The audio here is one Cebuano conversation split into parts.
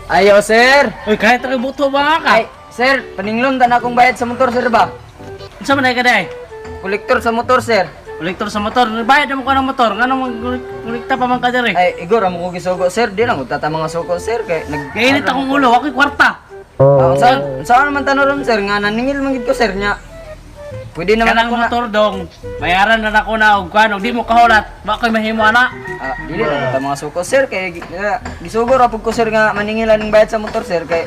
Ayo, sir. Uy, kahit ako buto ba ka? Ay, sir, paninglon ta na akong bayad sa motor, sir ba? Unsa man ay ka day? Kolektor sa motor, sir. Kolektor sa motor, bayad mo ko ng motor. Ngano magkolekta pa man ka diri? Ay, igor, amo ko gisugo, sir. Di lang tata mga suko, sir. Kay nag Kainit akong ulo, ako'y kwarta. Ah, saan naman tanong ron, sir? Nga naningil man gid ko, sir, nya. Pwede naman Kanang ako na. motor dong, bayaran na nako na og kuan, og di mo kahulat, wa ko'y mahimo ana. Ah, dili lang ta mga suko, sir. Kay gisugo ra pud ko, sir, nga maningil aning bayad sa motor, sir. Kay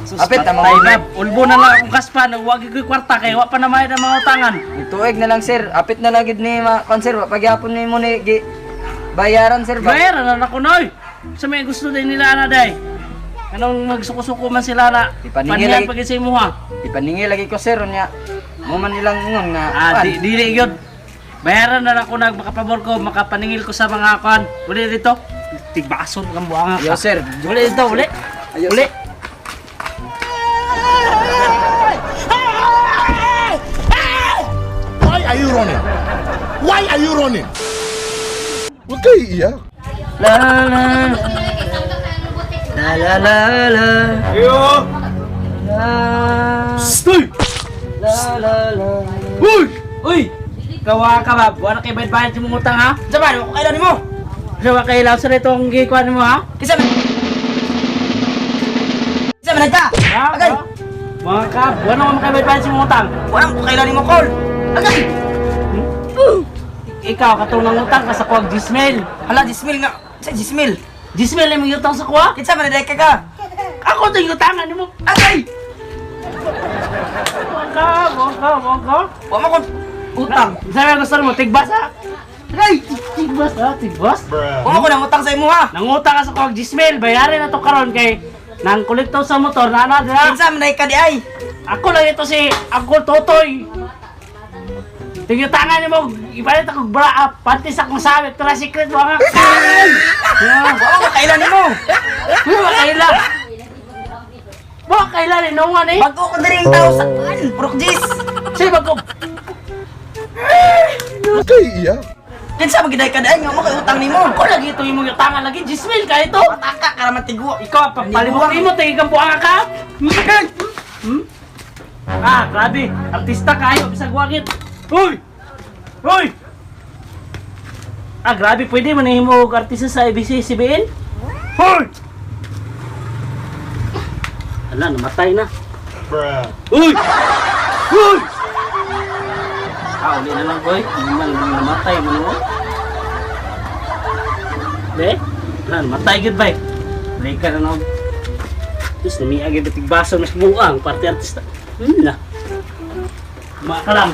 Sus, Apit, tama patay mo na. Ulbo na lang akong kaspa, nagwagi ko'y kwarta kay wa pa na mayad ang mga utangan. Ituig na lang, sir. Apit na lang gid ni ma kon, sir. Pagyapon ni mo ni gi bayaran, sir ba? Bayaran na nako noy. Sa may gusto din nila ana day. Anong magsuko-suko man sila na Ipaningil panihan lagi. pag sa imuha. Ipaningil lagi ko, sir, nya. Mo man ilang ingon nga Ah, kuan. di dili gyud. Bayaran na nako nag makapabor ko, makapaningil ko sa mga kuan. Uli dito. Tigbason kang buanga Yo, ka. sir. Uli dito, uli. Ayo, Uli. Why are you running? Why are you running? Huwag kayo iiyak. La la la la la la. La Stoy! la la la. Uy! Uy! Kawa ka ba? Wala kay bayad-bayad yung utang ha? Sa ba? Ako kailan nimo? Sa wa kay sa itong gikuan mo ha? Kinsa man? Kinsa man ka? Ha? Agay! Mga ka, wala mo makay bayad sa utang. Wala ko kailan nimo call. Agay! Ikaw katong nangutang ka sa kuwag Gismel. Hala, Jismil nga. Sa Jismil. Gismel ay mong utang sa kuwa? Kinsa man day ka ka? Ako to yung utangan nimo. Agay! Waka, waka, waka. Wa mo kon utang. Sa gusto mo tigbas ha? Agay! Tigbas ha, tigbas. Wa mo ko nang utang sa imo ha. Nangutang ka sa kuwag Gismel, bayarin na to karon kay nang kolektor sa motor na ana dira. Kinsa man day ka di ay? Ako lang ito si Uncle Totoy. Tingnan nimo, ipalit ako bra up, panty sa akong sabit, tara secret mo nga. Yeah. Wa mo ko kailan nimo. Uy, makaila. Makaila ni no one eh. Bago ko diri ang tao sa kan, Brok Jis. Sige bago. Huwag kayo iiyak. Kinsa man giday ka di ay nga mo kay utang nimo? Ako lagi ito yung mga tangan lagi. Jismil ka ito. Pataka ka raman tigwa. Ikaw, pagpalibot mo, tingin kang buanga ka. Hmm? Ah, grabe. Artista kayo, bisag wagit. Uy! Uy! Ah, grabe. Pwede man mo og artista sa ABC, CBN? Hoy! Ala, namatay na. Uy! Uy! Ah, uli na lang, boy. Hindi man namatay man mo. De? Ala, namatay gud bay. Uli ka na nog. Tapos namiag yung batig baso mas buang, parte artista. Na. Maka lang.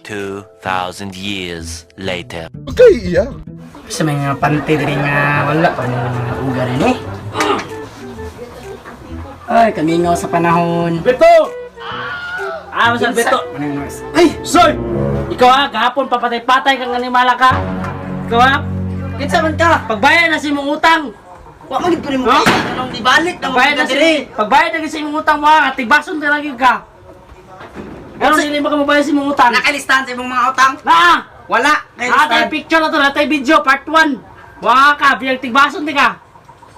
2,000 years later. Huwag kayo iiyak. Sa mga pante diri nga wala pa mga uga rin eh. Ay, kamingaw sa panahon. Beto! Ah, masal Beto. Ay! Soy! Ikaw ha, gahapon papatay-patay kang animala ka. Ikaw ha, Kinsa man ka? pagbayad na sa imong utang. Wa man gid ko nimo Huh? kay anong dibalik na mo Pagbayad na ka sa diri. pagbayad na sa imong utang mo ha, tigbason ka lagi ka. Pero dili ba ka mabayad sa imong utang? Nakalistahan sa imong mga utang? Na! Wala. Kay Natay listahan. picture na to, natay video, part 1. Waka ka, biyang tigbason di ka.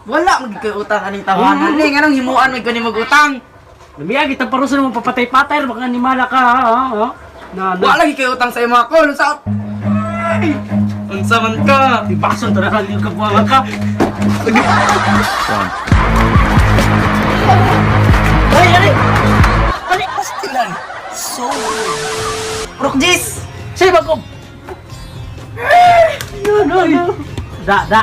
Wala man gid koy utang aning tawanan ni nganong himuan man ko nimo utang. Lumiya, kitang parusa naman papatay-patay, baka animala ka ha, ha, ha? Na, na. Wa lagi kay utang sa imo ako. Unsa? Ay! Unsa man ka? Tigbason talaga, hindi ka buwanga ka. Ay, ali! Ali! Pastilan. So. Brok Jis. Sige, bago! No, no, no. Da, da.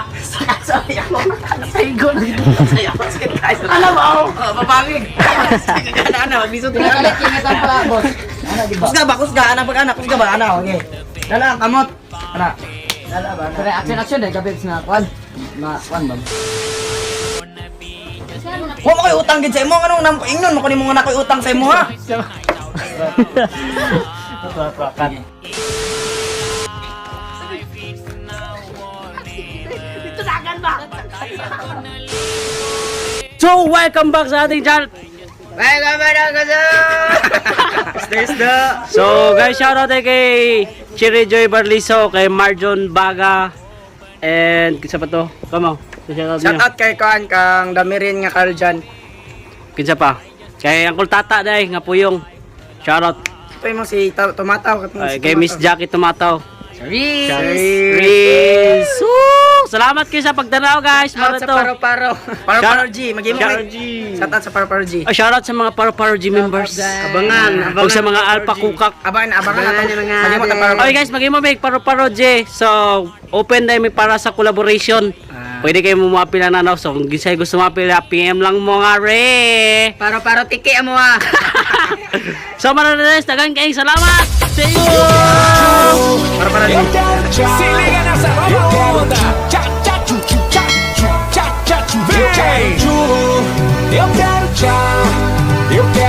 Sorry ako. Saigo na. Sorry ako. Sige tayo. Alam mo, oh. Oh, mapangig. Sige ka na, ana, maglisod ka na. Ingatan pa, boss. Ano, di ba? Kusga ba, kusga, ana pag ana, kusga ba, ana, okay. Dala ang kamot. Ana. Dala ba, ana. Pero action action dai gabi na kwan. Ma kwan ba? Wa mo koy utang gid sa imo, anong nam ingnon mo kunin mo nga na koy utang sa imo ha. So, welcome back sa ating channel. Welcome back ka. Isda. So, guys, shoutout tayo kay Cherry Joy Barliso, kay Marjon Baga, and isa pa to? Come on. Shout out Shout niyo. out kay kuan kang Damirin nga Carl Jan. Kinsa pa? Kay Uncle Tata day nga puyong. Shout out. Ito yung si Tumataw. Ay, kay Miss Jackie Tumataw. Reese. Reese. Woo! Salamat kayo sa pagdanaw, guys. Out sa Mara to. paro-paro. Paro-Paro G. Mag-imo Shout- kay. Shout out sa Paro-Paro G. Oh, shout out sa mga Paro Paro G members. Abangan, O sa mga Alpha Kukak. Abangan, abangan Abangan nato. yung mga Mag-imo ta Paro-Paro. Okay guys, mag-imo may Paro Paro G. So, open na may para sa collaboration. Pwede kayo mumapila na no. So, kung ginsay gusto mapila, PM lang mo nga re. Paro-paro tiki amo ah. So, mga guys, daghang kayong salamat. See you! Paro-Paro G. Se liga nessa nova onda. Tchá, tchá, tchu, tchu, tchá, tchu, tchá, tchá, tchu. Vem! Eu quero tchá, eu quero